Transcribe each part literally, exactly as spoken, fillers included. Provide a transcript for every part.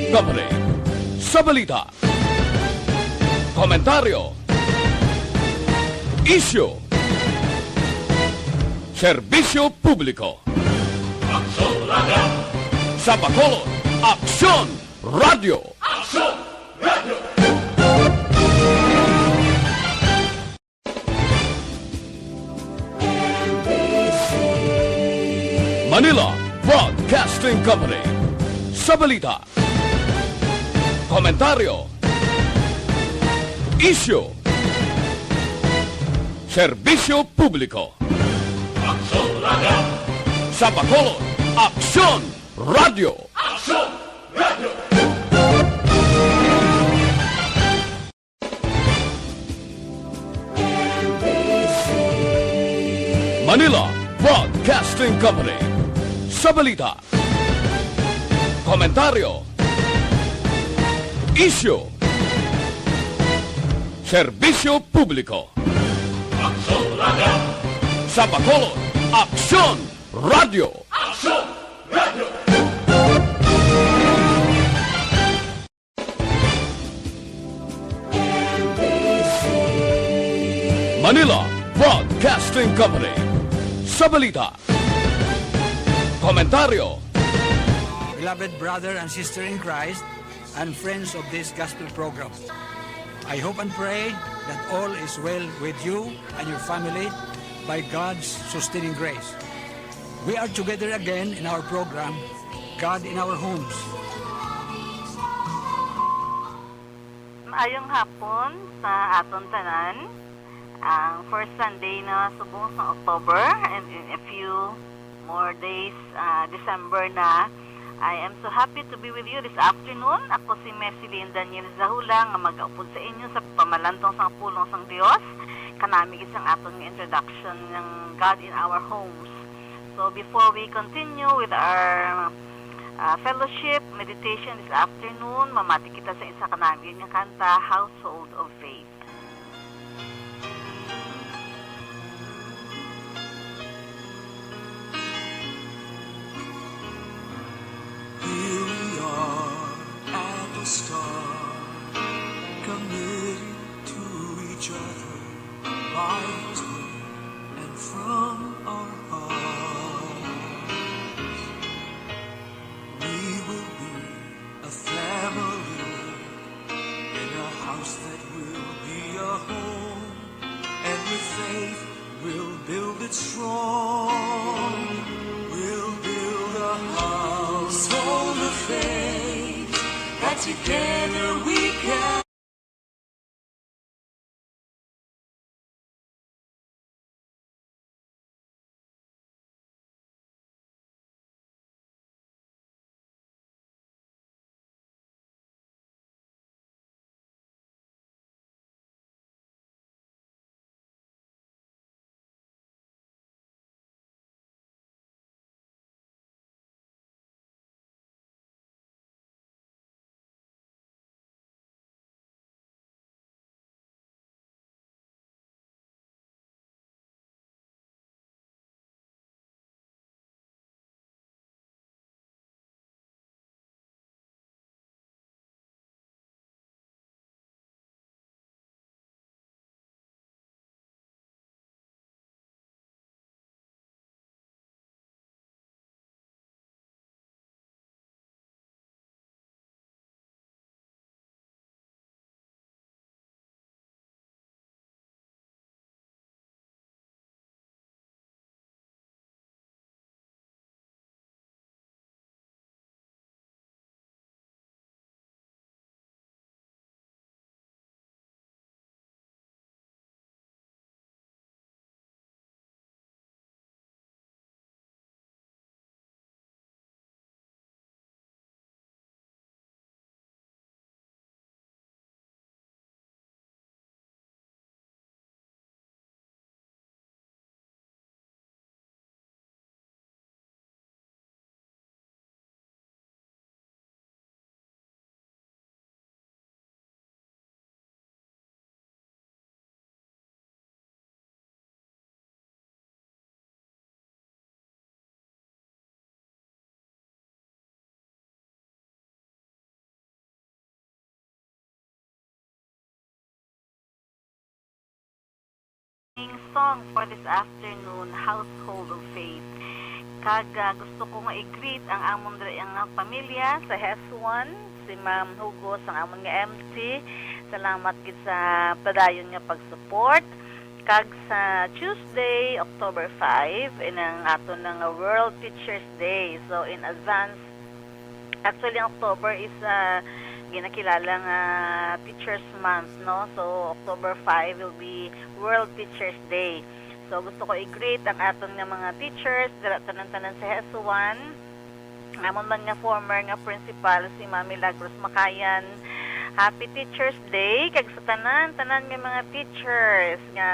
Company. Sa balita, komentaryo, isyu, serbisyo publiko. Aksyon Radio! Sa Bacolod, Aksyon Radio! Aksyon Radio! Manila Broadcasting Company. Sa balita, komentaryo, isyu, serbisyo publiko. Aksyon Radio! Sa Bacolod, Aksyon Radio! Aksyon Radio! Manila Broadcasting Company. Sa balita, komentaryo, isyu, serbisyo publiko. Aksyon Radio! Sa Bacolod, Aksyon Radio! Aksyon Radio! Manila Broadcasting Company. Sa balita, komentaryo, Beloved brother and sister in Christ and friends of this gospel program, I hope and pray that all is well with you and your family by God's sustaining grace. We are together again in our program, God in Our Homes. Maayong hapon sa aton tanan. Ang first Sunday na subong sa October, and in a few more days, ah, December na. I am so happy to be with you this afternoon. Ako si Merceline Daniel Zahula nga mag-upod sa inyo sa pamalantong sang pulong sang Dios. Kanami gid sang aton nga introduction ng God in Our Homes. So before we continue with our, ah, fellowship meditation this afternoon, mamati kita sa isa ka namin nga kanta, Household of Faith. Here we are at the start, committed to each other by His word and from our hearts. We will be a family in a house that will be a home, and with faith we'll build it strong. We'll build a household of faith that together we can. Song for this afternoon, Household of Faith. Kag, ah, gusto ko nga i-greet ang amon diri nga pamilya sa Hesuan, si Ma'am Hugo, sa amon nga M C. Salamat gid sa padayon nga pag-support. Kag sa Tuesday, October five, inang aton na nga World Teachers Day. So, in advance, actually, ang October is, ah, ginakilala nga Teachers Month, no? So, October five will be World Teachers Day. So, gusto ko i-greet ang aton nga mga teachers, dira tanan-tanan sa Hesuan. Amon man nga former nga principal, si Ma'am Milagros Makayan. Happy Teachers Day kag sa tanan, tanan nga mga teachers nga,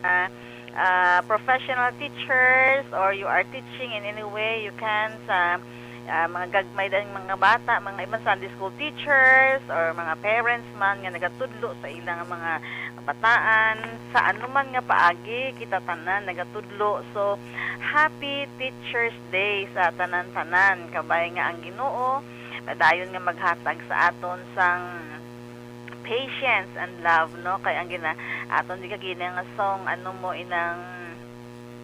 ah, professional teachers, or you are teaching in any way you can sa, ah, mga gagmay dang mga bata, mga iban Sunday school teachers, or mga parents man nga nagatudlo sa ilang mga bataan, sa anuman nga paagi, kita tanan nagatudlo. So, happy Teachers Day sa tanan-tanan. Kabay nga ang Ginoo padayon nga maghatag sa aton sang patience and love, no? Kay ang gina-, aton di kagina nga song, ano mo inang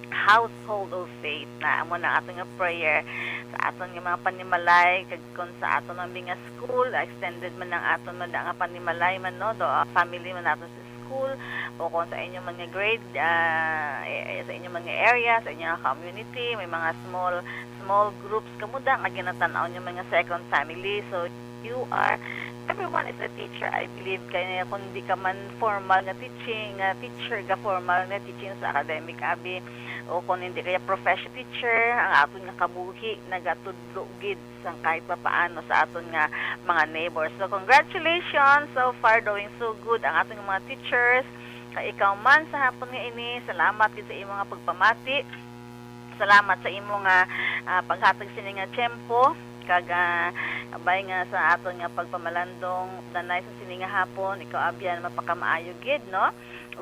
Household of Faith, na amo na aton nga prayer sa aton nga mga panimalay, kag kung sa aton man nga school, extended man ang aton man nga panimalay man, no? Do, ah, family man nato sa school, o kung sa inyo man nga grade, ah, eh, eh, sa inyo man nga area, sa inyo nga community, may mga small, small groups kamo da nga ginatan-aw nyo man nga second family. So, you are, everyone is a teacher, I believe. Kaya kung di ka man formal nga teaching, nga teacher, ga formal nga teaching sa academic, abi, o kung hindi kaya professional teacher, ang aton nga kabuhi, nagatudlo gid sang kahit papaano sa aton nga mga neighbors. So, congratulations! So far, doing so good ang aton nga mga teachers. Kay ikaw man sa hapon nga ini, salamat gid sa imo nga pagpamati. Salamat sa imo nga, ah, paghatag sini nga tiyempo. Kag, ah, abay nga sa aton nga pagpamalandong danay sa sini nga hapon, ikaw, Abyan, mapakamaayo gid, no?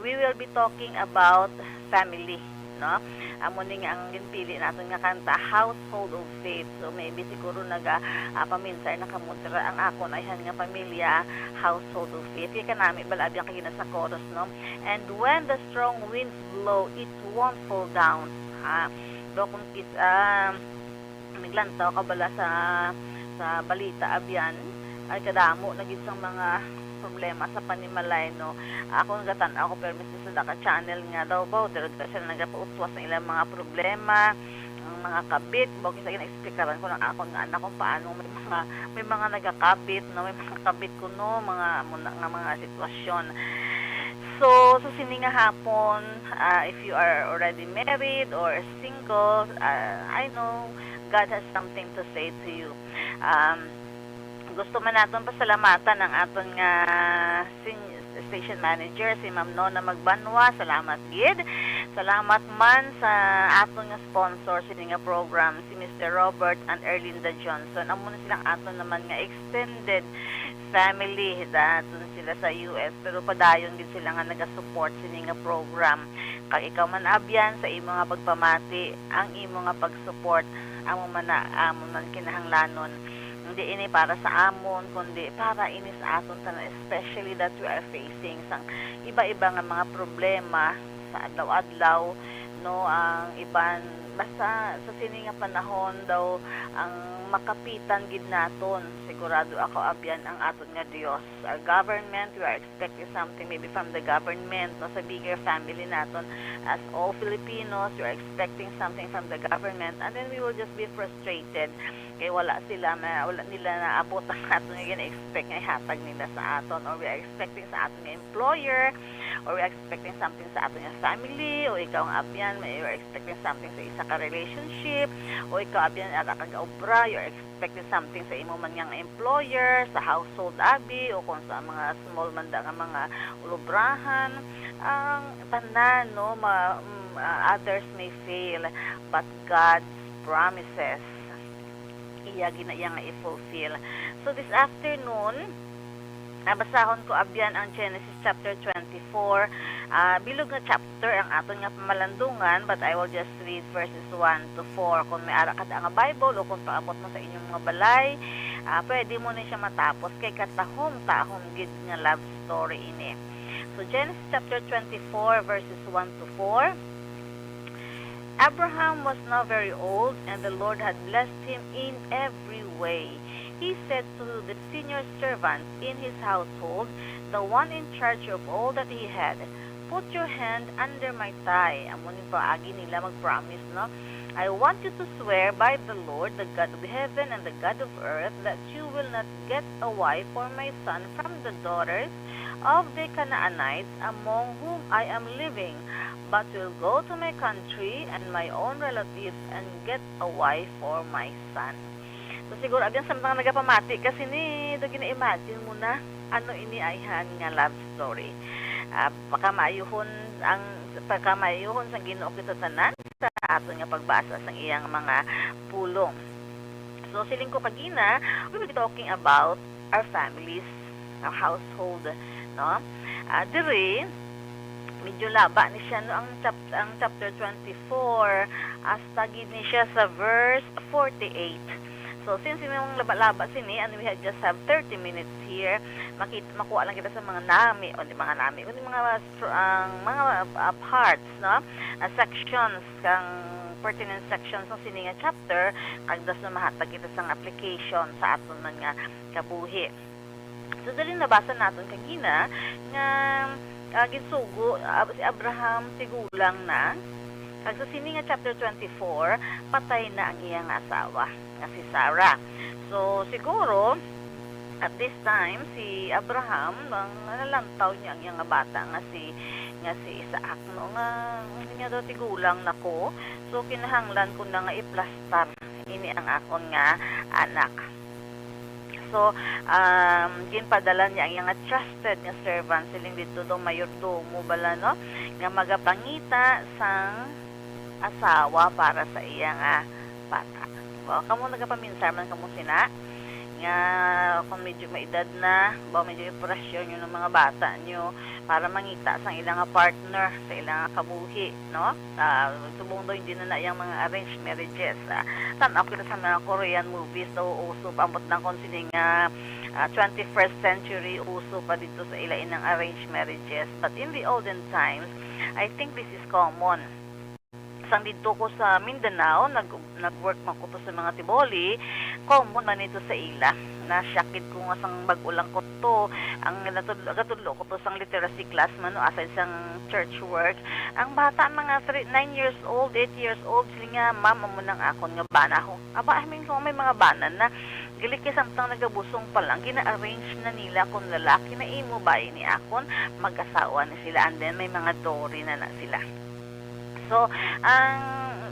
We will be talking about family, no? Amo ni nga ang ginpili naton nga kanta, Household of Faith. So, maybe siguro naga, ah, paminsar na kamo dira, ang akon ayhan nga pamilya, Household of Faith. Kay kanami bala, Abyan, kay gina sa chorus, no? And when the strong winds blow, it won't fall down. Ha? Do kung kis-, ah, naglantaw ka bala sa, sa balita, Abyan, ay kadamo na gid sang mga problema sa panimalay, no? Ako nagatan-aw ko, pero mismo sa daka channel nga daw ba, dira, dira sila nagapautwas sa ilang mga problema, ang mga kabit, ba, kisa gina-explikaran ko lang ako nga anak kung paano may mga, may mga nagakabit, no? May mga kabit ko, no? Mga, amo na nga mga sitwasyon. So, sa sini nga hapon, ah, if you are already married or single, ah, I know God has something to say to you. Um, gusto man naton pasalamatan ang aton nga sin-, station manager, si Ma'am Nona Magbanwa. Salamat gid. Salamat man sa aton nga sponsor sini nga program, si Mister Robert and Erlinda Johnson. Amo na silang aton naman nga extended family. Daton sila sa U S, pero padayon gid sila nga nagasupport sini nga program. Kag ikaw man, Abyan, sa imo nga pagpamati, ang imo nga pag-support, amo man na, amo man kinahanglanon. Hindi ini para sa amon, kundi para ini sa aton tanan, especially that we are facing sang iba-iba nga mga problema sa adlaw-adlaw, no, ang iban, basta sa sini nga panahon daw, ang makapitan gid naton, sigurado ako, Abyan, ang aton nga Dios. Our government, we are expecting something maybe from the government, no, sa bigger family naton. As all Filipinos, we are expecting something from the government, and then we will just be frustrated kay wala sila, ma-, wala nila naabot ang aton nga gina-expect nga ihatag nila sa aton, or we are expecting sa aton nga employer, or we are expecting something sa aton nga family, o ikaw nga, Abyan, may, you are expecting something sa isa ka relationship, o ikaw, Abyan, ara ka gaobra, you are expecting something sa imo man nga employer, sa household, abi, o kung sa mga small man da nga mga ulubrahan, ang tanan, no, ma-, mm, ah, others may fail, but God's promises, iya gina-, iya nga i-fulfill. So, this afternoon, ah, basahon ko, Abyan, ang Genesis chapter twenty-four. Ah, bilog nga chapter ang aton nga pamalandungan, but I will just read verses one to four. Kung may ara ka da nga Bible o kung paabot mo sa inyong mga balay, ah, pwede mo ni siya matapos, kay katahom-tahom gid nga love story ini. So, Genesis chapter twenty-four, verses one to four. Abraham was now very old, and the Lord had blessed him in every way. He said to the senior servant in his household, the one in charge of all that he had, "Put your hand under my thigh." Amo ni paagi nila mag-promise, no? "I want you to swear by the Lord, the God of heaven and the God of earth, that you will not get a wife for my son from the daughters of the Canaanites among whom I am living, but will go to my country and my own relatives and get a wife for my son." So, siguro, abyan sa mga nagapamati kasi ni, do gina-imagine mo na ano ini ayhan nga love story. Ah, pakamaayuhon ang, pakamaayuhon sang Ginoo kita tanan sa aton nga pagbasa sang iyang mga pulong. So, siling ko kagina, we will be talking about our families, our household, no? Ah, diri, medyo laba ni siya, no, ang chap-, ang chapter twenty-four, hasta gid ni siya sa verse forty-eight. So, since imong laba-laba sini, and we have just have thirty minutes here, makit-, makuha lang kita sa mga nami, o di mga nami, kundi mga str-, ang mga, ah, parts, no? Ah, sections, kang pertinent sections sa sini nga chapter, kag das na mahatag kita sang application sa aton man nga kabuhi. So, dali nabasa naton kagina nga, ah, ginsugo, ah, si Abraham tigulang na. Kag sa sini nga chapter twenty-four, patay na ang iya nga asawa, nga si Sarah. So, siguro, at this time, si Abraham, ang nalantaw niya ang iya nga bata nga si, nga si Isaac, no, nga, niya daw tigulang na ko. So, kinahanglan ko na nga iplastar ini ang akon nga anak. So, um, ginpadala niya ang iyang trusted nga servant, siling dito daw mayordomo bala, no, nga magapangita sang asawa para sa iya nga bata. Well, kamo nagapaminsar man kamo sina nga kung medyo maedad na, ba medyo i-pressure nyo ng mga bata nyo para mangita sang ilang nga partner sa ilang nga kabuhi, no? Ah, subong daw hindi na na yung mga arranged marriages. Ah, tan-aw kita sa mga Korean movies daw uso pa, ambot lang kung sini nga, ah, twenty-first century uso pa dito sa ila inang arranged marriages. But in the olden times, I think this is common. Sang didto ko sa Mindanao, nag-, nag-work man ko to sa mga Tiboli, common man ito sa ila. Na-shock gid ko nga sang bag-o lang ko to, ang natudlo, gatudlo ko to sang literacy class man, no, aside sang church work. Ang bata, mga three, nine years old, eight years old, sila nga, "Ma'am, amo nang akon nga bana ho." Aba, I mean, kung may mga bana na, gali kay samtang nagabusong pa lang, gina-arrange na nila kung lalaki na imo, bayi ni akon, mag-asawa na sila, and then may mga dowry na na sila. So, ang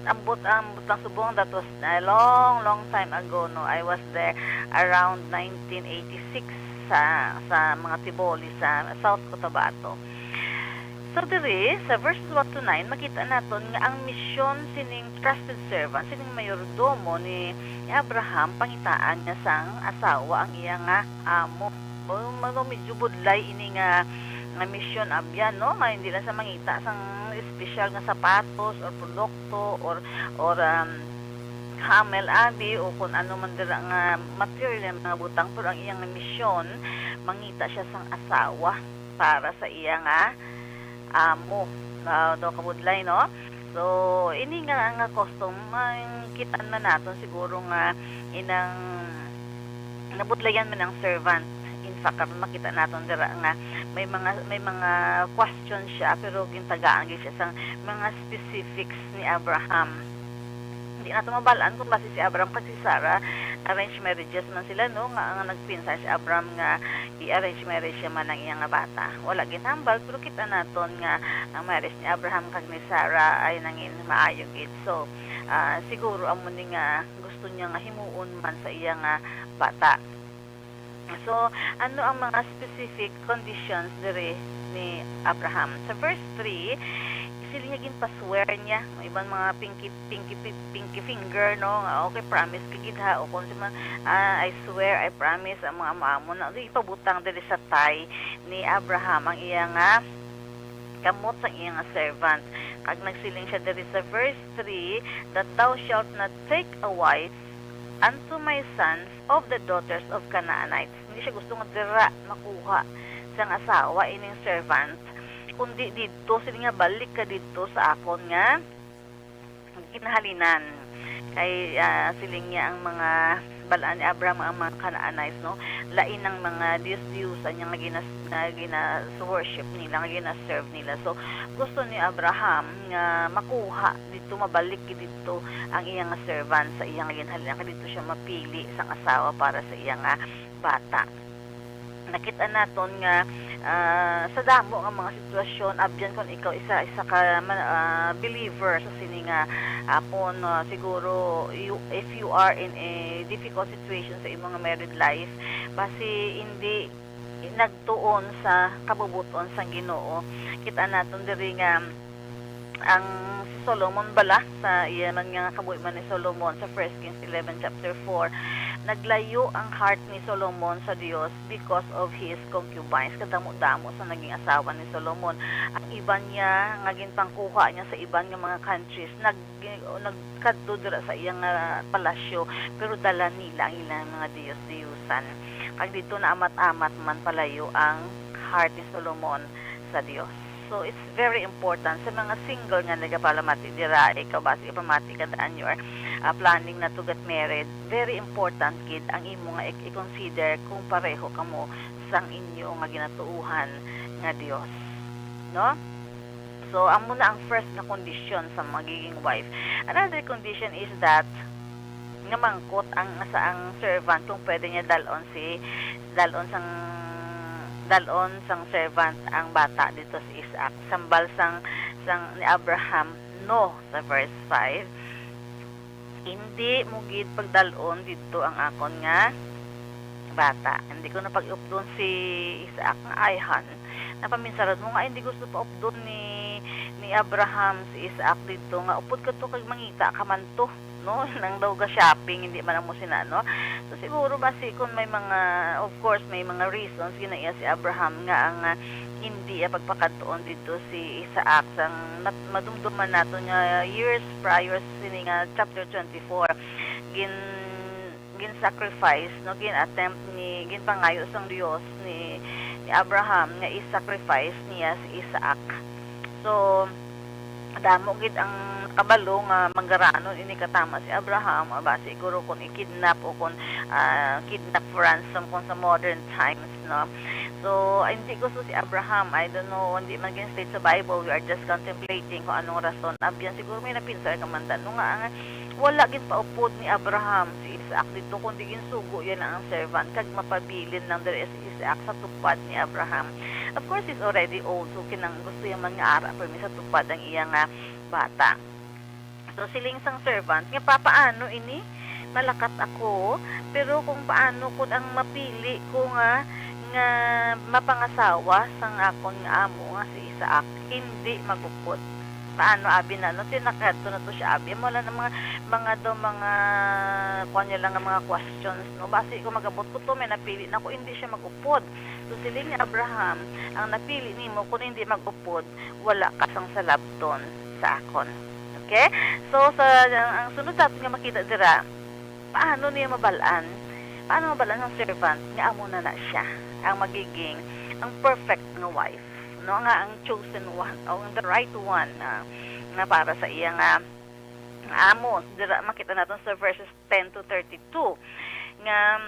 ambot, ang ambot lang subong, that was a long, long time ago, no? I was there around nineteen eighty-six sa, sa mga Tiboli sa South Cotabato. So, diri, sa verses one to nine, makita naton nga ang misyon sining trusted servant, sining mayordomo ni Abraham, pangitaan nga sang asawa ang iya nga amo. O, mano, medyo budlay ini nga, nga misyon, abyan, no? Nga hindi lang sa mangita sang espesyal nga sapatos or produkto or, or, um, camel, abi, o kung ano man dira nga material nga mga butang, pero ang iyang misyon, mangita siya sang asawa para sa iya nga amo. Ah, daw kabudlay, no? So, ini nga, nga custom, ang kitaan man naton siguro nga inang nabudlayan man ang servant. In fact, karon makita naton dira nga may mga, may mga question siya, pero gintagaan gyud siya sang mga specifics ni Abraham. Hindi nato mabal-an kung basi si Abraham kag si Sarah, arranged marriages man sila, no? Nga ang nagpinsan si Abraham nga i-arrange marriage siya man ang iya nga bata. Wala ginhambal, pero kita naton nga ang marriage ni Abraham kag ni Sarah ay nangin maayo gid. So, ah, siguro amo ni nga gusto niya nga himuon man sa iya nga bata. So, ano ang mga specific conditions diri ni Abraham? Sa verse three, sila niya ginpaswear niya, ang iban mga pinky, pinky, pinky finger, no? Nga, "Okay, promise ka gid ha." O kung sa mga, ah, "I swear, I promise," ang mga amo-amo na, ipabutang diri sa thigh ni Abraham ang iya nga kamot sang iya nga servant. Kag nagsiling siya diri sa verse three, "That thou shalt not take a wife unto my sons of the daughters of Canaanites." Hindi siya gusto nga dira makuha sang asawa ining servant, kundi didto, sila nga, "Balik ka didto sa akon nga ginhalinan. Kay, ah, siling niya ang mga balaan ni Abraham, ang mga Canaanites, no? Lain ang mga dios-diyosan niya nga ginas-, nga ginas-worship nila, nga ginaserve nila. So, gusto ni Abraham nga makuha dito, mabalik dito ang iya nga servant sa iya nga ginhalinan. Kay dito siya mapili sang asawa para sa iya nga bata. Nakita naton nga, ah, sa damo nga mga sitwasyon, abyan kon ikaw isa, isa ka man, ah, believer sa sini nga apon, ah, siguro you, if you are in a difficult situation sa imong married life, basi hindi nagtuon sa kabubot-on sang Ginoo. Kita naton diri nga ang si Solomon bala, sa iya man nga kabuhi man ni Solomon, sa First Kings eleven chapter four, naglayo ang heart ni Solomon sa Dios because of his concubines. Kadamo-damo sa naging asawa ni Solomon. Ang iban niya nga ginpangkuha niya sa iban nga mga countries, nag-, nagkadto dira sa iya nga palasyo, pero dala nila ang ilang mga dios-diyosan. Kag dito naamat-amat man palayo ang heart ni Solomon sa Dios. So, it's very important sa mga single nga nagapalamati dira, ikaw basi ipamati ka daan, you are, ah, planning na to get married. Very important gid ang imo nga i-, i-consider kung pareho kamo sang inyo nga ginatuohan nga Dios, no? So, amo na ang first nga condition sa magiging wife. Another condition is that nga mangkot ang sa ang servant kung pwede niya dalon si dalon sang dalon sang servant ang bata dito si Isaac. Sambal sang sang ni Abraham, no, sa verse five. Hindi mo gid pagdalon dito ang akon nga bata. Hindi ko na pag-updon si Isaac nga ayhan. Napaminsaran mo nga hindi gusto pa updon ni ni Abraham si Isaac dito nga upod ka to kag mangita ka man to, no? Nang daw ga shopping, hindi man mo sina, no? So, siguro basi kung may mga, of course, may mga reasons ginaiya si Abraham nga ang, ah, hindi iya pagpakadtuon dito si Isaac sang nat-, madumduman nato nga years prior sini nga chapter twenty-four, gin-, gin-sacrifice, no, gin-attempt ni, ginpangayo sang Dios ni, ni Abraham nga i-sacrifice niya si Isaac. So, damo gid ang kabalo nga manggaranon ini katama si Abraham, ah, basi siguro kung i-kidnap o kung, ah, kidnap for ransom kung sa modern times, no? So, hindi gusto si Abraham. I don't know, hindi man gin-state sa Bible. We are just contemplating kung anong rason. Abyan, siguro may napinsar ka man, no, nga ang wala ginpaupod ni Abraham si Isaac dito, kundi ginsugo yan ang servant, kag mapabilin lang diri si Isaac sa tupad ni Abraham. Of course, he's already old, so kinang gusto niya man nga ara pa mi sa tupad ang iya nga bata. So, siling sang servant nga, "Papaano ini? Malakat ako, pero kung paano kun ang mapili ko nga, nga mapangasawa sang akon nga amo nga si Isaac, hindi mag-upod." Paano, abi na, no? Tinakadto na to siya, abi. Amo lang ang mga, mga daw, mga, kuwan niya lang nga mga questions, no? Basi kung mag-abot ko to, may napili na ko, hindi siya mag-upod. So, siling ni Abraham, "Ang napili nimo, kung hindi mag-upod, wala ka sang salabton sa akon." Okay? So, sa, ang, ang sunod natin nga makita dira, paano niya mabal-an? Paano mabal-an ang servant nga amo na na siya ang magiging, ang perfect nga wife, no? Nga ang chosen one, o ang the right one, ah, nga para sa iya nga, nga amo. Dira makita natin sa verses ten to thirty-two nga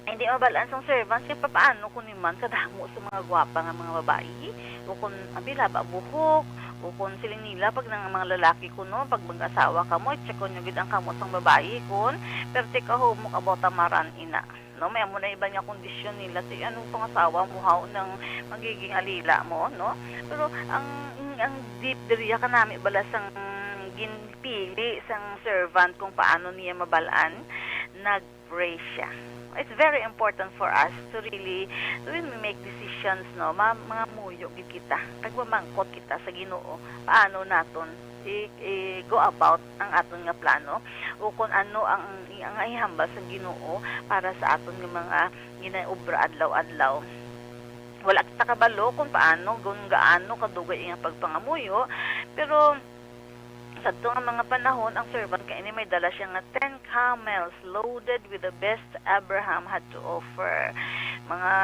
hindi mabal-an sang servants kay papaano ko ni man kadamo sa mga gwapa nga mga babayi, o kon abi, laba buhok, o kon siling nila pag nang mga lalaki ko, no, pag mag-asawa kamo, i-check ko nyo gid ang kamot sang babayi kon perte ka humok, about amaran ina, no? May amo na iba nga kondisyon nila, ti ano pang asawa mo, haw nang magiging alila mo, no? Pero ang, ang deep diriya kanami bala sang ginpili sang servant kung paano niya mabal-an, nag-pray siya. It's very important for us to really, when we make decisions, no, ma-, mangamuyo gid kita, kag mamangkot kita sa Ginoo, paano naton i-, i-go about ang aton nga plano, o kung ano ang, ang ihambal sa Ginoo para sa aton nga mga ginaobra adlaw-adlaw. Wala kita kabalo kung paano, kung gaano kadugay iyang pagpangamuyo, pero sadto nga mga panahon, ang servant kaini may dala siya nga ten camels loaded with the best Abraham had to offer. Mga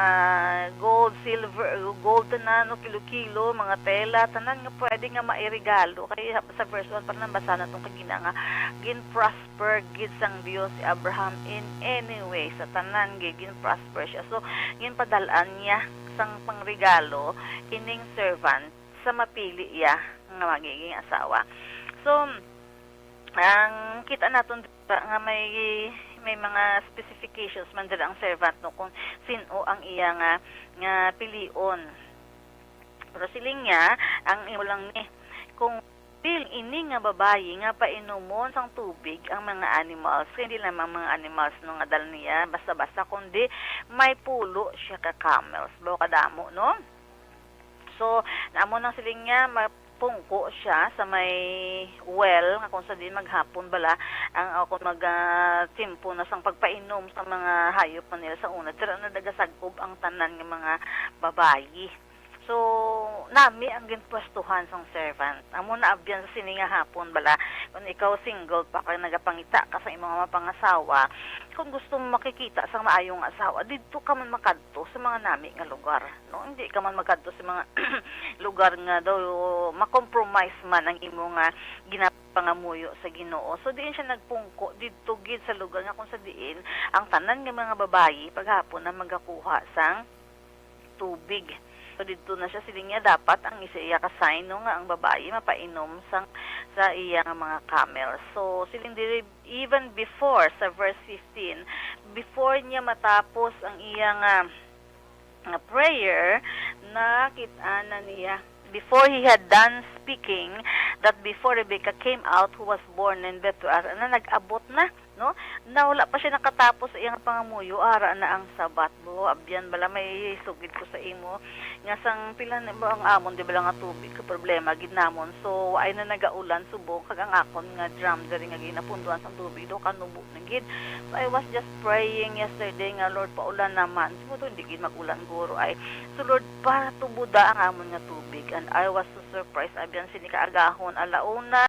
golds, silver, gold tanan, no, kilo-kilo, mga tela, tanan nga pwede nga mairegalo. Kay sa verse one pa lang, basa naton kagina nga gin-prosper gid sang Dios si Abraham in any way. Sa tanan gid, gin-prosper siya. So, ginpadal-an niya sang pangregalo ining servant sa mapili iya nga magiging asawa. So, ang kita naton dira nga may, may mga specifications man dira ang servant, no, kung sin-o ang iya nga, nga pilion. Pero siling niya, ang imo lang ni, kung pil ini nga babayi nga painomon sang tubig ang mga animals, kay hindi lamang mga animals, no, nga dal niya basta-basta, kundi may pulo siya ka camels. Baw kadamo, no? So, namo nang siling niya, mapungko siya sa may well, nga kung sa diin maghapon bala, ang, o kung mag, ah, timpo na sang pagpainom sa mga hayop man nila sa una, dira na nagasag-ob ang tanan nga mga babayi. So, nami ang ginpwestuhan sang servant. Amo na abyan sa sini nga hapon bala, kung ikaw single pa kag nagapangita ka sa imong mga pangasawa, kung gusto mo makikita sa maayong asawa, didto ka man makadto sa mga nami nga lugar, no? Hindi ka man makadto sa mga lugar nga daw ma-compromise man ang imo nga ginapangamuyo sa Ginoo. So, diin siya nagpungko didto gid sa lugar nga kung sa diin ang tanan nga mga babayi paghapon na magakuha sang tubig. So, didto na siya, siling niya, dapat ang isa iya ka sign, no, nga ang babayi mapainom sang, sa iya nga mga camel. So, siling diri, even before, sa verse fifteen, before niya matapos ang iya nga, nga prayer, nakit-an na niya, before he had done speaking, that before Rebecca came out, who was born in Bethuel, na nag-abot na, no? Na wala pa siya nakatapos sa iyang pangamuyo, ara na ang Sabat. Bo, abyan bala, may sugid ko sa imo nga sang pila na ba ang amon, di ba, nga tubig ka problema gid namon. So, ay na nagaulan subong, kag ang akon nga drum diri nga ginapunduan sang tubig do kanubo na gid. So, I was just praying yesterday nga, "Lord, paulan naman." So, hindi gid mag-ulan guro ay. So, Lord, patubo da ang amon nga tubig. And I was so surprised. Abyan sini kaagahon, alauna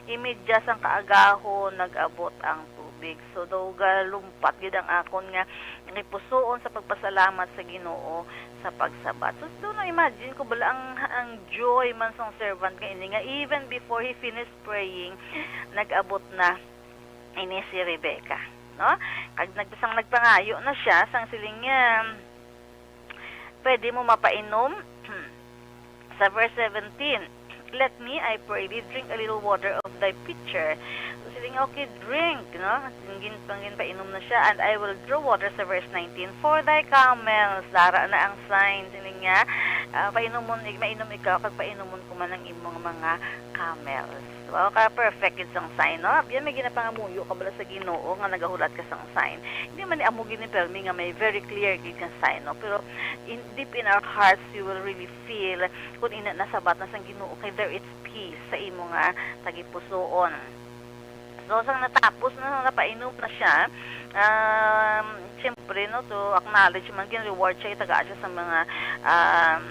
imedya sang kaagahon, nag-abot ang tubig. So, daw galumpat gid ang akon nga gipusuon sa pagpasalamat sa Ginoo sa pagsabat. So, do na imagine ko bala ang, ang joy man sang servant nga ini, nga even before he finished praying, nag-abot na ini si Rebecca, no? Kag nag-, sang nagpangayo na siya, sang siling niya, "Pwede mo mapainom?" Sa verse seventeen, "Let me, I pray thee, drink a little water of thy pitcher." So, siling, "Okay, drink," no? Gin-, ginpainom na siya, "and I will draw water," sa verse nineteen, "for thy camels." Dara na ang sign, siling niya, ah, "Painomon, mainom ikaw, kag painomon ko man ang imong mga camels." Wow, ka perfect gid sang sign, no? Abyan, may ginapangamuyo ka bala sa Ginoo nga nagahulat ka sang sign. Hindi man ni amo gid ni permi nga may very clear gid nga sign, no? Pero in, deep in our hearts, you will really feel kung ina nasabat na sang Ginoo, kay there is peace sa imo nga tagipusoon. So, sang natapos na, napainom na siya, um, siyempre, no, to acknowledge man, gin-reward siya, itagaan siya sa mga, um,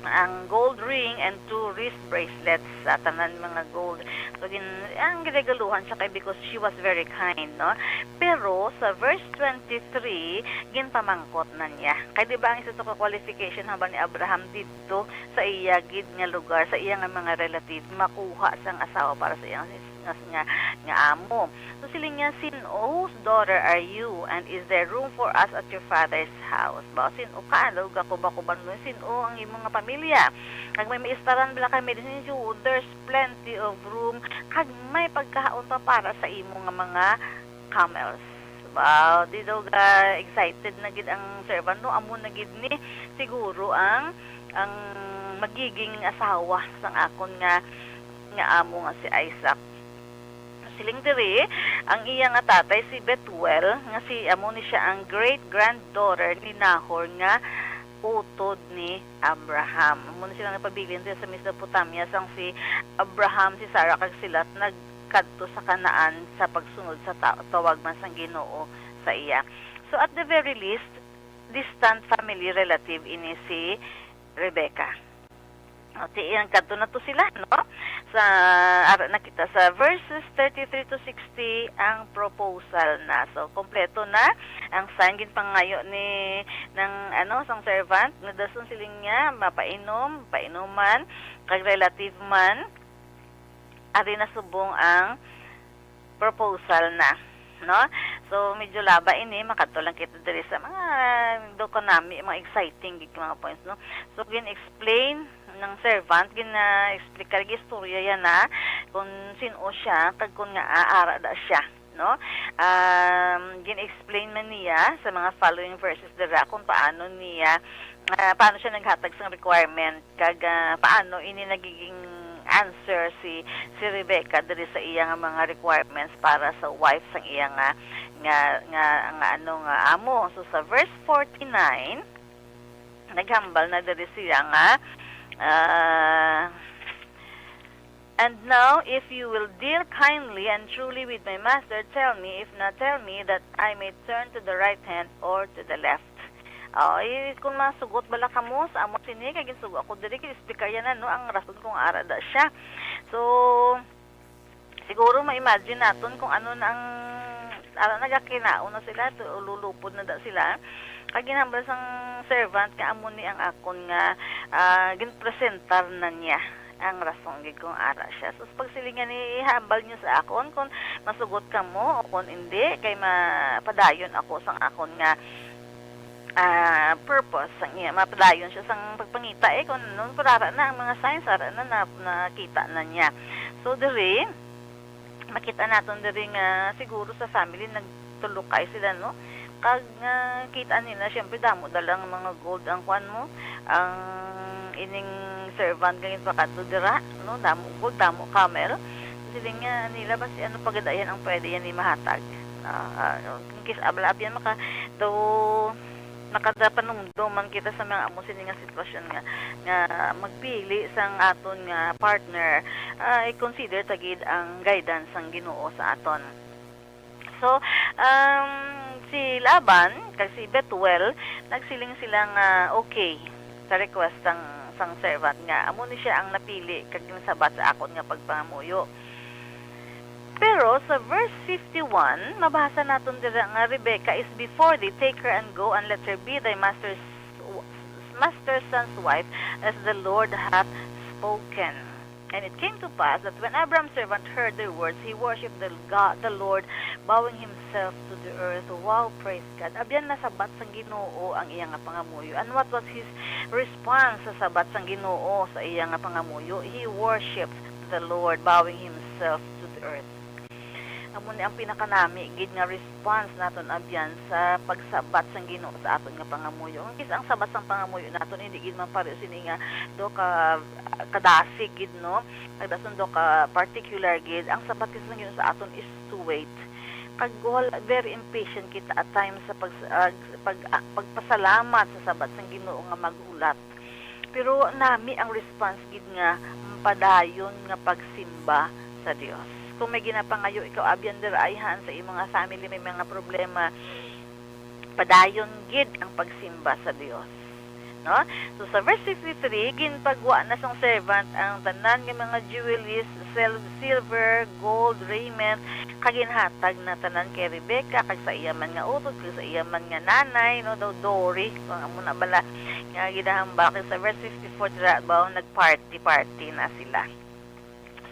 ang gold ring and two wrist bracelets, sa tanan mga gold. So, gin-, ang giregaluhan siya kay, because she was very kind, no? Pero sa verse twenty-three, ginpamangkot na niya. Kay, di ba, ang isa to ka qualification haba ni Abraham didto sa iya gid nga lugar, sa iya nga mga relative, makuha sang asawa para sa iyang nga, nga, nga amo. So, siling niya, "Sin-o, whose daughter are you, and is there room for us at your father's house?" Ba, sin-o ka, ano, gakuba-kuban mo, sin-o ang imo nga pamilya? Kag may maistaran bala kami din, "There's plenty of room, kag may pagkaon pa para sa imo nga mga camels." Wow, di daw ga excited na gid ang servant, no? Amo na gid ni siguro ang, ang magiging asawa sang akon nga, nga amo nga si Isaac. Siling diri, ang iya nga tatay si Bethuel, nga si, amo ni siya ang great granddaughter ni Nahor nga utod ni Abraham. Amo ni sila nagpabilin diri sa Mesopotamia, sang si Abraham, si Sarah, kag si Lot nagkadto sa Canaan sa pagsunod sa ta-, tawag man sang Ginoo sa iya. So, at the very least, distant family relative ini si Rebecca. O, ti-, ang kadto na to sila, no? Sa, ara na kita sa verses thirty-three to sixty, ang proposal na. So, kompleto na ang sign ginpangayo ni, ng, ano, sang servant, nga dason siling niya, mapainom, painuman, kag relative man, ari na subong ang proposal na, no? So, medyo laba ini, makadto lang kita diri sa mga do kanami, mga exciting gid mga points, no? So, gin-explain ng servant, gina-explicar, gistorya yan na kung sin-o siya, kag kung nga aara da siya, no? Um, gin-explain man niya sa mga following verses dira kung paano niya, ah, paano siya naghatag sang requirement, kag, ah, paano ini nagiging answer si, si Rebecca diri sa iya nga mga requirements para sa wife sang iya nga, nga, nga, nga, ano, nga amo. So, sa verse forty-nine, naghambal na diri siya nga, ah, "And now, if you will deal kindly and truly with my master, tell me, if not, tell me that I may turn to the right hand or to the left." Oh, eh, kung masugot bala kamo sa amo sini, kay ginsugo ako diri, kay explicar yan na, no, ang rason kung ara da siya. So, siguro ma-imagine naton kung ano na ang, ara, nagakinaon na sila, to, lulupod na da sila. Kag ginhambal sang servant nga amo ni ang akon nga, ah, ginpresentar na niya ang rason gid kung ara siya. So, sa pagsiling nga ni, ihambal niyo sa akon kung masugot kamo o kung indi, kay mapadayon ako sang akon nga, ah, purpose sang iya. Mapadayon siya sang pagpangita, eh, kung ano, pero ara na ang mga signs, ara na, na, nakita na niya. So, diri, makita naton diri nga siguro sa family nagtulukay sila, no? Kag nga kita nila, syempre, damo da lang mga gold ang kwan mo, ang ining servant nga ginpakadto dira, no? Damo gold, damo camel. Siling nga nila, basi ano pa gid yan ang pwede yan ni mahatag. Ah, ah, in case abla abyan maka, though, nakadapanumdom man kita sa mga amo sini nga sitwasyon nga, nga magpili sang aton nga partner, ah, i-consider ta gid ang guidance sang Ginoo sa aton. So, um, si Laban kag si Bethuel, nagsiling sila nga okay sa request sang, sang servant nga amo ni siya ang napili kag ginsabat sa akon nga pagpangamuyo. Pero sa verse fifty-one, mabasa naton dira nga, "Rebecca is before thee, take her and go, and let her be thy master's, master's son's wife, as the Lord hath spoken." And it came to pass that when Abraham's servant heard their words, he worshipped the God, the Lord, bowing himself to the earth. Wow, praise God. Abyan, nasabat sang Ginoo ang iya nga pangamuyo. And what was his response sa sabat sang Ginoo sa iya nga pangamuyo? He worshipped the Lord, bowing himself to the earth. Amo ni ang pinakanami gid nga response naton abyan sa pagsabat sang Ginoo sa aton nga pangamuyo. Kis ang sabat sang pangamuyo naton hindi gid man pareho sini nga do ka kadasig gid, no? Nagdason do ka particular gid. Ang sabat gid sang Ginoo sa aton is to wait. Kag wal-, very impatient kita at times sa pag, ah, pag, ah, pagpasalamat sa sabat sang Ginoo nga maghulat. Pero nami ang response gid nga padayon nga pagsimba sa Dios. Kung may ginapangayo ikaw, abyan dira ayhan sa imong nga family, may mga problema, padayon gid ang pagsimba sa Dios. No? So, sa verse fifty-three, ginpagwa na sang servant ang tanan nga mga jewelries, sil-, silver, gold, raiment, kag ginhatag na tanan kay Rebecca, kag sa iya man nga utod, kag sa iya man nga nanay, no, daw dowry, kung amo na bala nga ginahambal. Kag sa verse fifty-four, dira ba, nag-party-party na sila.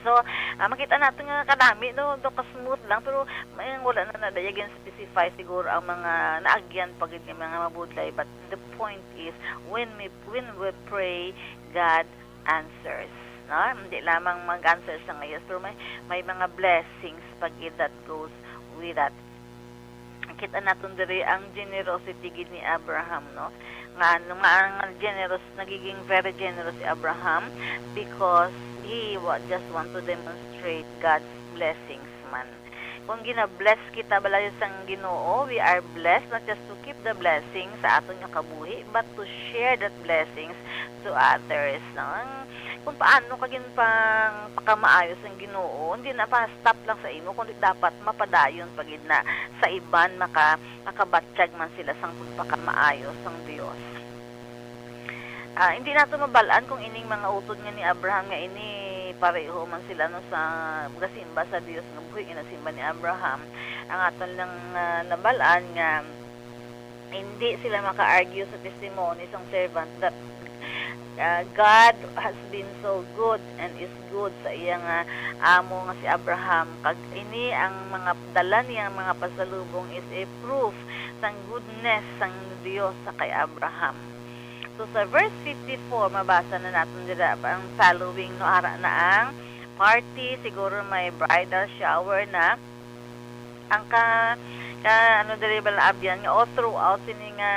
So, ah, makita nato nga kadami, no, do ka smooth lang, pero may, wala na na daya gin-specify siguro ang mga naagyan pa gid nga mga mabudlay, but the point is, when we, when we pray, God answers, no? Hindi lamang mag-answer sa ngayos, pero may, may mga blessings pa gid that goes with that. Kita naton diri ang generosity gid ni Abraham, no? Nga, nga, nga generous, nagiging very generous si Abraham because he wa-, just want to demonstrate God's blessings man. Kung gina-bless kita bala sang Ginoo, we are blessed not just to keep the blessing sa aton nga kabuhi, but to share that blessings to others, no? Ang, kung paano ka ginpang-, pakamaayo sang Ginoo, hindi na pa-stop lang sa imo, kundi dapat mapadayon pa gid na sa iban, maka-, makabatyag man sila sang pagpakamaayo sang Dios. Ah, hindi nato mabal-an kung ining mga utod nga ni Abraham nga ini pareho man sila, no, sa gasimba sa Dios nga buhi nga nasimba ni Abraham. Ang aton lang, ah, nabal-an nga hindi sila maka-argue sa testimony sang servant that, ah, God has been so good and is good sa iya nga amo nga si Abraham. Kag ini ang mga dala niya, mga pasalubong is a proof sang goodness sang Dios sa kay Abraham. So, sa verse fifty-four, mabasa na naton dira ang following, no, ara na ang party, siguro may bridal shower na. Ang ka, ka, ano, diri bala, abyan nga, all throughout sini nga,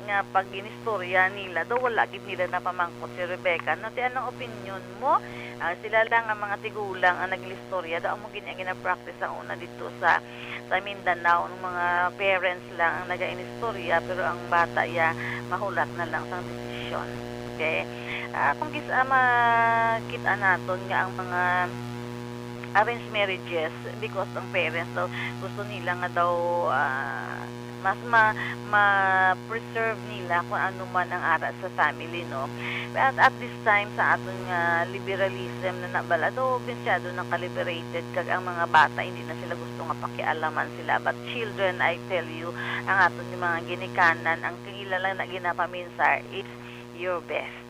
nga pag-inistorya nila, daw wala gid nila napamangkot si Rebecca. No, ti anong opinion mo? Ah, sila lang ang mga tigulang ang nag-istorya. Daw amo gid ang gina-practice sa una dito sa, sa Mindanao. Ang mga parents lang ang naga-inistorya, pero ang bata ya mahulat na lang sang desisyon. Okay? Ah, kung kis-, ah, makita naton nga ang mga arranged marriages, because ang parents daw gusto nila nga daw, ah, mas ma-, ma-preserve nila kung ano man ang ara sa family, no? But at this time, sa aton nga liberalism na nabala, daw masyado na ka-liberated, kag ang mga bata, hindi na sila gusto nga pakialaman sila. But children, I tell you, ang aton nga mga ginikanan, ang ila lang na ginapaminsar is your best.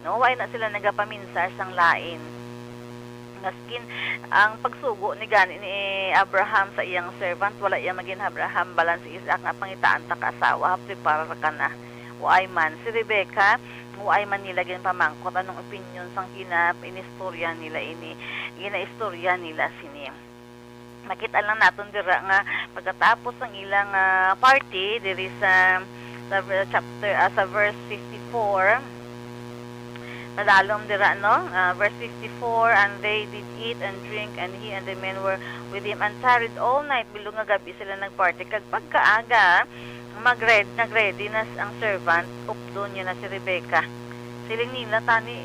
No, wala na sila nagapaminsar sang lain. Maskin ang pagsugo ni gani ni Abraham sa iyang servant, wala iya magin Abraham, balan si Isaac nga pangitaan ta ka asawa, ha, preparar ka na. Waay man. Si Rebecca, waay man nila ginpamangkot anong opinion sang gina-, inistorya nila ini, ginaistorya nila sini. Makita lang naton dira nga pagkatapos ang ilang, ah, party diri sa, sa ver-, chapter, ah, sa verse fifty-four, madalom dira, no? Ah, verse fifty-four, "And they did eat and drink, and he and the men were with him, and tarried all night." Bilog nga gabi sila nagparty. Kag pagkaaga, mag-red-, nag-ready na s-, ang servant, updon niya na si Rebecca. Siling nila, tani,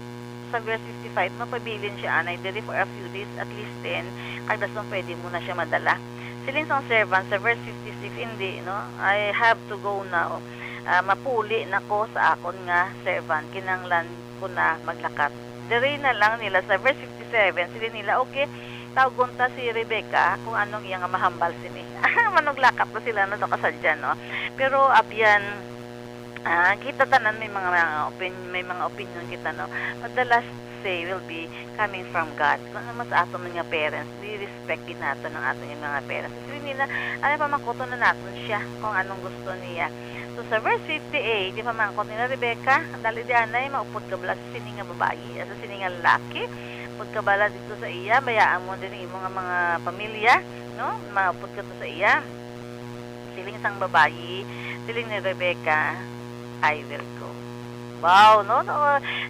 sa verse fifty-five, mapabilin siya anay diri for a few days, at least ten, kag dason pwede mo na siya madala. Siling sang servant sa verse fifty-six, "Hindi, no? I have to go now. Ah, mapuli na ko sa akon nga servant. Kinahanglan ko na maglakat." Diri na lang nila sa verse fifty-seven, siling nila, "Okay, tawgon ta si Rebecca kung anong iya nga mahambal sini." Manuglakat na sila na to kasadya, no? Pero abyan, Ah, kita tanan may mga, mga opin-, may mga opinion kita, no? But the last say will be coming from God. Kung ano man sa aton mga parents, we respect gid naton ang aton nga mga parents. Kasi nila, ano, pamangkuton na naton siya kung anong gusto niya. So, sa verse fifty-eight, di pamangkot nila, "Rebecca, dali di anay, maupod ka bala sa sini nga babayi, ah, sa sini nga lalaki? Upod ka bala dito sa iya, bayaan mo din ang imo nga mga pamilya, no? Maupod ka to sa iya." Siling sang babayi, siling ni Rebecca, "I will go." Wow, no? No,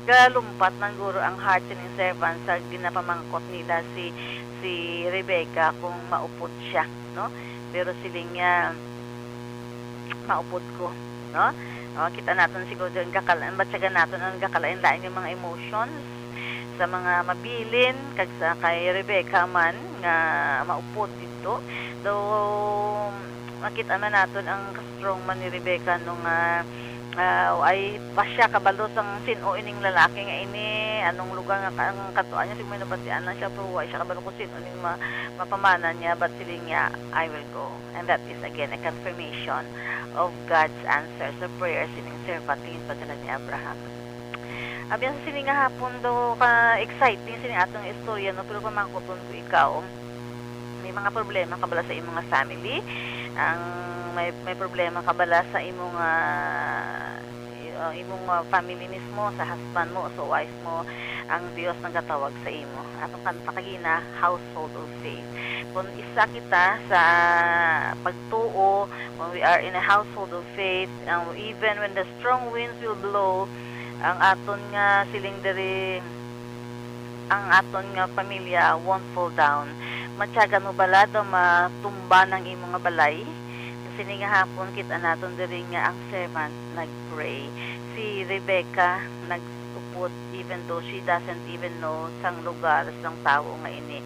galumpat man guro ang heart sining servant sa ginapamangkot nila si, si Rebecca kung maupod siya, no? Pero siling niya, "Maupod ko," no? O, kita naton siguro din gakal-, ang batyagan naton ang gakalain-lain nga mga emotions sa mga mabilin kag sa kay Rebecca man nga maupod didto. Though, makita man naton ang ka-strong man ni Rebecca, no, nga, ah, ay pa siya kabalo sang sin-o ining lalaki nga ini, anong lugar nga ka-, ang katuan niya, siguro may nabatian lang siya, pero wala siya kabalo kung sin-o ning ma-, mapamana niya, but siling niya, "I will go." And that is again a confirmation of God's answer sa prayer sining servant nga ginpadala ni Abraham. Abyan, sa sini nga hapon daw ka exciting sini atong istorya, no? Pero pamangkuton ko ikaw, may mga problema ka bala sa imong nga family? Ang may, may problema ka bala sa imong, ah, i-, ah, imong, ah, family mismo, sa husband mo o sa wife mo? Ang Dios nagatawag sa imo. Atong kanta kagina, Household of Faith. Kung isa kita sa pagtuo, when we are in a household of faith, and even when the strong winds will blow, ang aton nga siling diri, ang aton nga pamilya won't fall down. Matyagan mo bala daw matumba ang imo nga balay? Sa sini nga hapon, kita naton diri nga ang servant nag-pray. Si Rebecca nag-upod, even though she doesn't even know sang lugar, sang tawo nga ini.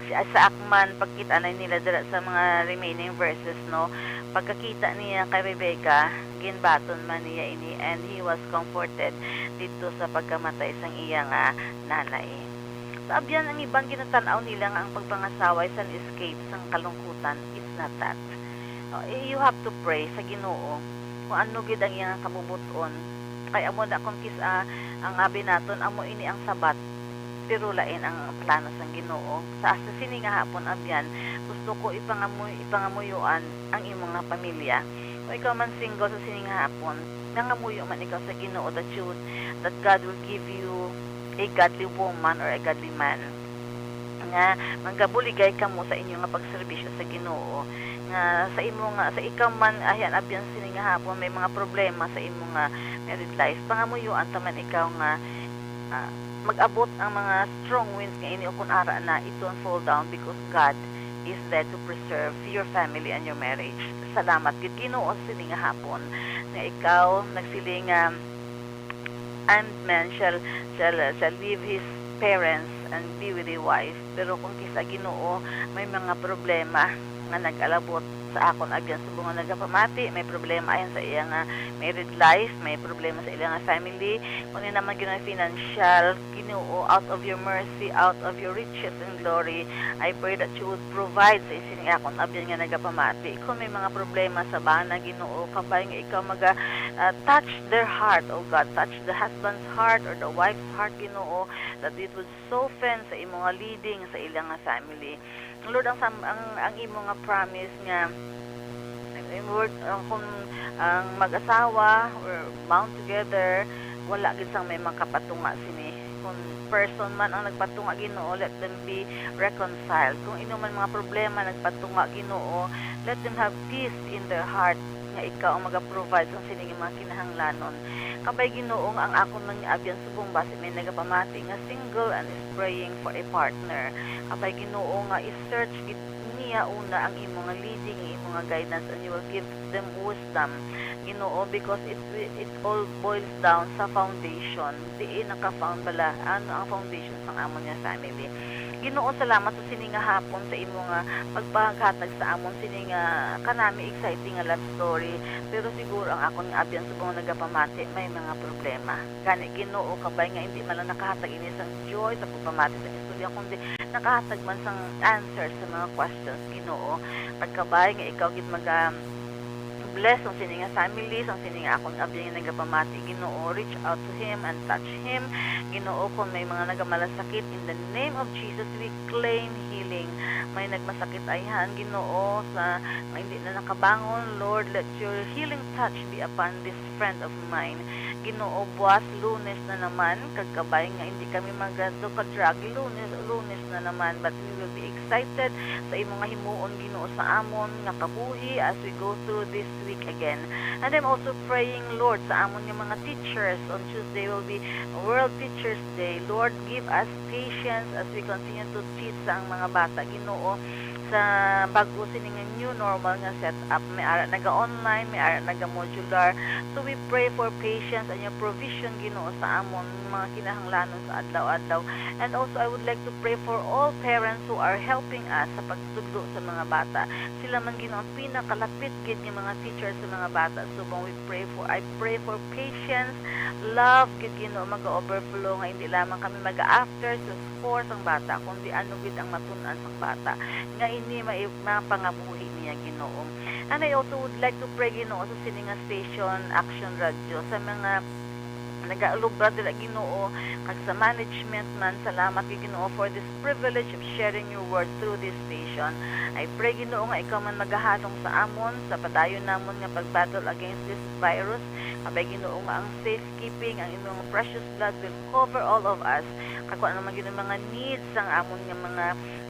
Sa akman, pagkita na nila dira sa mga remaining verses, no? Pagkakita niya kay Rebecca, ginbaton man niya ini, and he was comforted didto sa pagkamatay sang iya nga nanay. Sa abyan, ang iban ginatan-aw nila nga ang pagpangasawa is an escape sang kalungkutan. It's not that. Uh, you have to pray sa Ginoo kung ano gid ang iyang kabubot-on. Kay amo na kung kis-, ah, ang abi naton, amo ini ang sabat, pero lain ang plano sang Ginoo. Sa, sa sini nga hapon, abyan, gusto ko ipangamuy-, ipangamuyuan ang imo nga pamilya. Kung ikaw man single sa sini nga hapon, nangamuyo man ikaw sa Ginoo that you would, that God will give you a godly woman or a godly man nga manggabuligay kamo sa inyo nga pagserbisyo sa Ginoo, nga sa imo nga, sa ikaw man, ayan, abyan sini nga hapon may mga problema sa imo nga married life, pangamuyuan ta man ikaw nga, ah, mag-abot ang mga strong winds nga ini, o kun ara na, it won't fall down because God is there to preserve your family and your marriage. Salamat gid, Ginoo, sini nga hapon nga ikaw nagsiling nga and man shall, shall, shall leave his parents and be with a wife. Pero kung kisa, Ginoo, may mga problema nga nag-alabot sa akon abyan subong nga nagapamati, may problema ayan sa iya nga married life, may problema sa ila nga family, kung ini naman, Ginoo, financial, Ginoo, out of your mercy, out of your riches and glory, I pray that you would provide sa isin nga akon abyan nga nagapamati. Kung may mga problema sa bana, Ginoo, kabay nga ikaw maga, ah, touch their heart, O God, touch the husband's heart or the wife's heart, Ginoo, that it would soften sa imo nga leading sa ila nga family. Lord, ang sam-, ang, ang imo nga promise nga, ang word, ang kung ang mag-asawa or bound together, wala gid sang may makapatunga sini. Kung person man ang nagpatunga, Ginoo, let them be reconciled. Kung ino man mga problema nagpatunga, Ginoo, let them have peace in their heart nga ikaw ang maga-provide sang sini nga mga kinahanglanon. Kabay, Ginoo, nga ang akon man nga abyan subong basi may nagapamati nga single and is praying for a partner. Kabay, Ginoo, nga i-search gid niya una ang imo nga leading, ang imo nga guidance, and you will give them wisdom, Ginoo, because it wi-, it all boils down sa foundation. Diin naka-found bala? Ano ang foundation sang amon nga family? Ginoo, salamat sa sini nga hapon sa imo nga pagpanghatag sa amon sini nga kanami exciting nga love story. Pero siguro ang akon nga abyan subong nagapamati may mga problema. Gani, Ginoo, kabay nga hindi man lang nakahatag ini sang joy sa pagpamati sa istorya, kundi nakahatag man sang answer sa mga questions, Ginoo. Kag kabay nga ikaw gid maga bless ang sini nga family, ang sini nga akon abyan nga nagapamati, Ginoo, reach out to him and touch him. Ginoo, kung may mga nagamalasakit, in the name of Jesus, we claim healing. May nagmasakit ayhan, Ginoo, sa nga hindi na nakabangon, Lord, let your healing touch be upon this friend of mine. Ginoo, buwas Lunes na naman, kag kabay nga hindi kami magado ka drug, Lunes, Lunes na naman, but we will be excited sa imo nga himuon, Ginoo, sa amon nga kabuhi as we go through this week again. And I'm also praying, Lord, sa amon nga mga teachers. On Tuesday will be World Teachers Day. Lord, give us patience as we continue to teach sa ang mga bata, Ginoo, sa bag-o sini nga new normal nga setup. May ara naga-online, may ara naga-modular. So we pray for patience and your provision, Ginoo, sa amon mga kinahanglanon sa adlaw-adlaw. And also, I would like to pray for all parents who are helping us sa pagtudlo sa mga bata. Sila man, Ginoo, ang pinakalapit gid nga mga teacher sa mga bata. Subong we pray for, I pray for patience, love gid, Ginoo, maga-overflow, nga hindi lamang kami maga-after sa score sang bata, kundi ano gid ang matun-an sang bata, nga ini mai-, mapangabuhi niya, Ginoo. And I also would like to pray, Ginoo, sa sini nga station, Action Radio, sa mga nagalugar dira, Ginoo, kag sa management man, salamat kay Ginoo for this privilege of sharing your word through this station. I pray, Ginoo, nga ikaw man magahalong sa amon sa padayon namon nga pag-battle against this virus. Kabay, Ginoo, nga ang safekeeping, ang imong precious blood will cover all of us. Kag kung ano man, Ginoo, mga needs sang amon nga mga,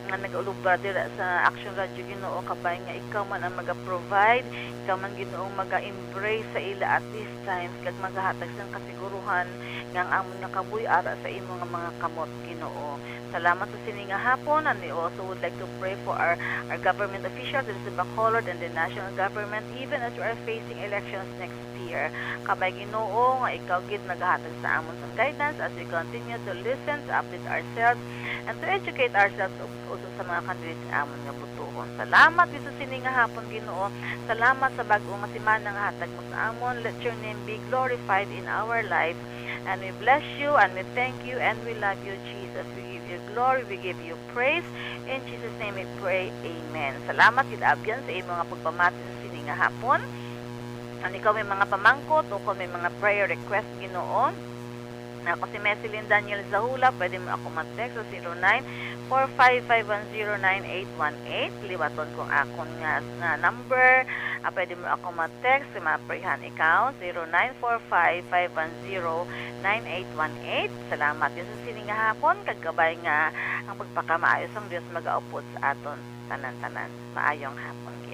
nga nagalugar dira sa Action Radio, Ginoo, kabay nga ikaw man ang maga-provide, ikaw man, Ginoo, ang maga-embrace sa ila at this times, kag magahatag sang kasiguruhan nga ang amon nga kabuhi ara sa imo nga mga kamot, Ginoo. Salamat sa sini nga hapon, and we also would like to pray for our, our government officials, the Bacolod and the national government, even as we are facing elections next week. year. Kabay, Ginoo, nga ikaw gid nagahatag sa amon sang guidance as we continue to listen, to update ourselves, and to educate ourselves ug uso sa mga kandili sa amon nga butuhon. Salamat gid sa sini nga hapon, Ginoo. Salamat sa bag-o nga semana nga hatag mo sa amon. Let your name be glorified in our lives. And we bless you and we thank you and we love you, Jesus. We give you glory, we give you praise. In Jesus' name we pray. Amen. Salamat gid, Abyan, sa imo nga pagpamati sa sini nga hapon. Ang ikaw may mga pamangkot o kung may mga prayer request, Ginoo. Ako si Mesilyn Daniel Zahula. Pwede mo ako mag-text sa zero nine four five five one zero nine eight one eight. Liwaton kong akon nga, nga number. Ah, pwede mo ako mag-text. Si Maprihan ikaw, zero nine four five five one zero nine eight one eight. Salamat gid sa sini nga hapon, kag kabay nga ang pagpakamaayo sang Dios magaupod sa aton tanan-tanan. Maayong hapon gid.